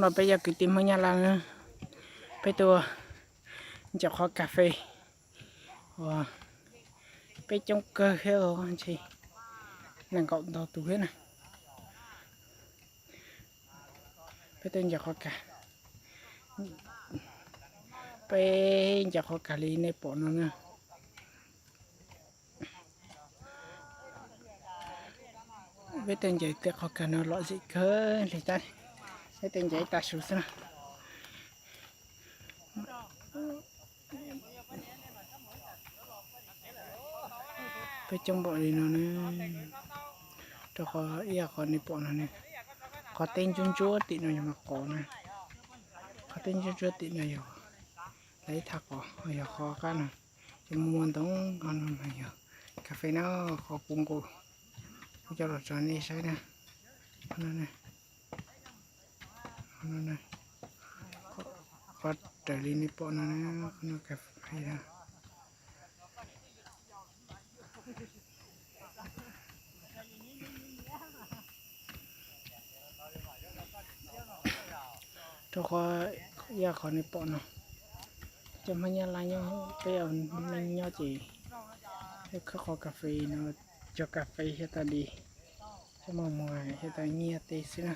No peb yog kwv tij Hmoob Nyab Laj, peb tuaj ncaws qhov kas fes uas peb coob kawg thiab, ntshe nees nkaum ntau tus thiab na. Peb tuaj ncaws qhov kas, peb ncaws qhov kas li nej pom no na. Peb tuaj ncaws tej qhov kas no lom zem kawg li tab, peb tuaj ncaws ib tag su xwb na. Peb coob npaum li no na, rau qhov ib yam qhov nej pom no ne, qhov teb ntsuab ntsuab tim no yog mas qos na, qhov teb ntsuab ntsuab tim no yog lawv ib thaj qos, yog qhov qab no, ces muaj muaj ntoo, qhov no mas yog kas fes na, qhov puv nkaus, kuv coj los tso nej saib na, qhov no na. Qhov raws li nej pom no na, qhov no kas fes na. Rau qhov ib yam qhov nej pom no, cov Hmoob Nyab Laj nyob, peb neej nyob ces peb khawb qhov kas fes no, cog kas fes thiaj tau di, coj mus muag thiaj tau nyiaj tej xwb na.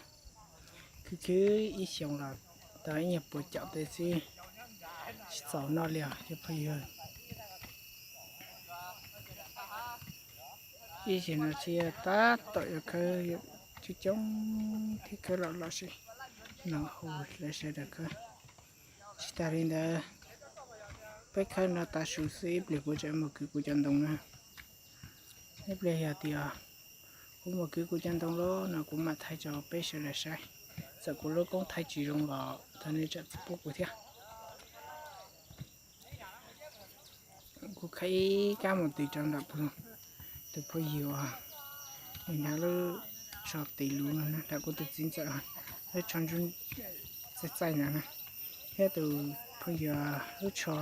Khwv khwv ib xyoos los tau ib nyuag puas caum tej xwb, tsis txaus noj li os cov phooj ywg. Ib xyoos no thiaj tab tom yuav khawb coob coob thiab khawb lom lom sis no hu lawv sawv daws khawb. Tsis tas li ntawd, peb khawb no tav su xwb ib pliag kuv tseem mus kwv kuv cov ntoo na. Ib pliag yog tias kuv mus kwv kuv cov ntoo lawm no kuv mam thaij rau peb sawv daws saib. Txawm kuv lub koob thaij tsis zoo los thov nej zam txim pub kuv thiab. Kuv khawb ib kab mus tis rau nram tus phooj ywg uas nws hnav lub tsho tis lus no na, nram kuv tus txiv ntxawm lub tsho ntsuab txaij txaij no na, thiab tus phooj ywg lub tsho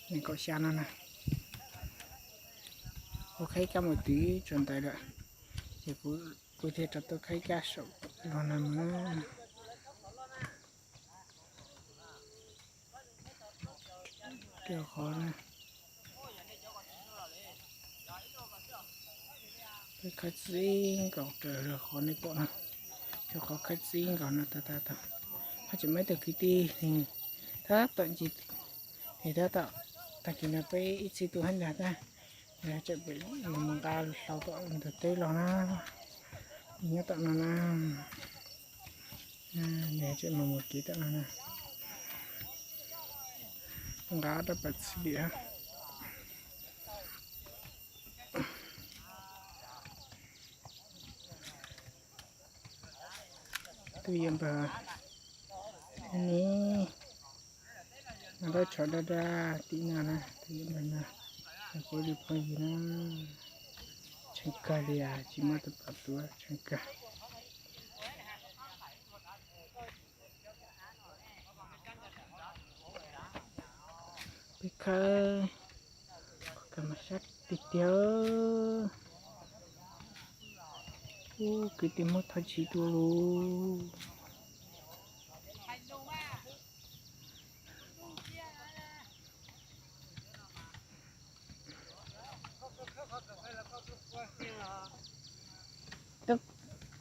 nees nkaum xya no na. Kuv khawb ib kab mus tis tsuas ntawd lawm, ces kuv thiaj rov tuaj khawb ib kab saum los no mus. Rau qhov na, peb khawb txij nkaus raws qhov nej pom no, rau qhov khawb txij nkaus no tag tag tag, haj tseem muaj ib tug kwv tij tab tom nce, tab tom, tag kis no peb ib txhia tus hab ntag tab, tseem pem mus nqa hlau tom ntug teb los na, nyob tom no na. Nws tseem mus mus kev tom no na, nqa rab pas txhij diam. Tus yawg npawg ne, mas lawv tsho dab dab tim no na, tus yawg npawg no, kuv li phooj ywg na, tseem kawg li, tsis muaj tus pom tuav tseem kawg. Peb khawb, qhov kawg mas sab tiag tiag. Ub, kwv tij Hmoob thov txim tuaj lauj.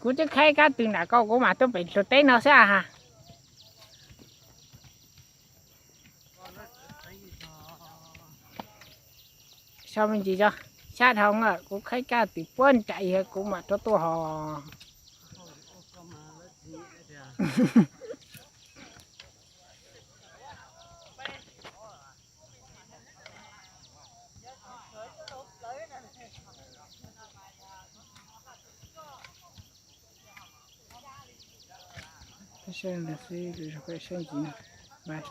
Kuv twb khawb kab tw nram koj, kuv mam tuaj pem hlua teb no xwb ha. So me ntsis tso, sab dhau, kuv khawb kab tw puag nram yog kuv mam rov tuaj ho. Saib ntawd xwb, saib ntsis na.